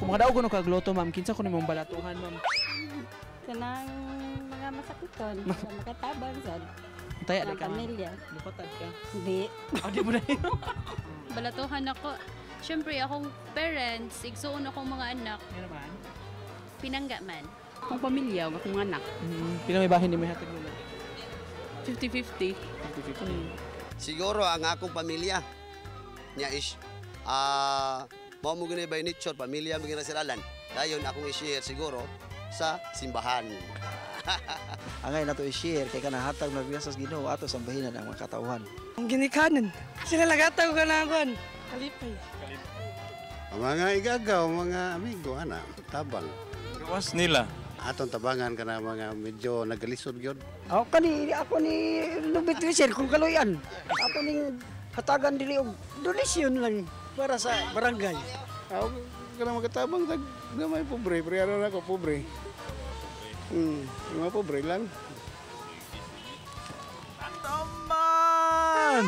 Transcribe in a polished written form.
Kung makadaog kuno kag lotto, ma'am, kinsa kuno imong balatuhan, ma'am? Kanang mga masakiton, mga makatabang sa Taya mga di ka, ma'am. Pamilya. Lupatad ka. Hindi. Oh, di mo na yun. Balatuhan ako. Siyempre, akong parents, igsuon akong mga anak, Ano naman? Pinangga man. Akong pamilya ug akong anak. Pila may bahin ni may hatag mo? 50-50. 50-50. Siguro ang akong pamilya niya is mao mo gani by nature, pamilya mo gina siralan. Dayon akong i-share siguro sa simbahan. Angay nato i-share kay kanang hatag na sa Ginoo ato sambahinan ang mga katawhan. Ang ginikanan. Sila lagataw ka na akon. Kalipay. Ang mga igagaw, mga amigo, ana, tabang. Gawas nila. Atong tabangan ka na mga medyo nagalisod gyud. Ako kani ako ni Lubit Wisir kung kaluyan. Ako ning hatagan dili og donasyon lang para sa barangay. Ako kana magatabang tag gamay pobre, pero ano na ako pobre. Mga pobre lang. Taman!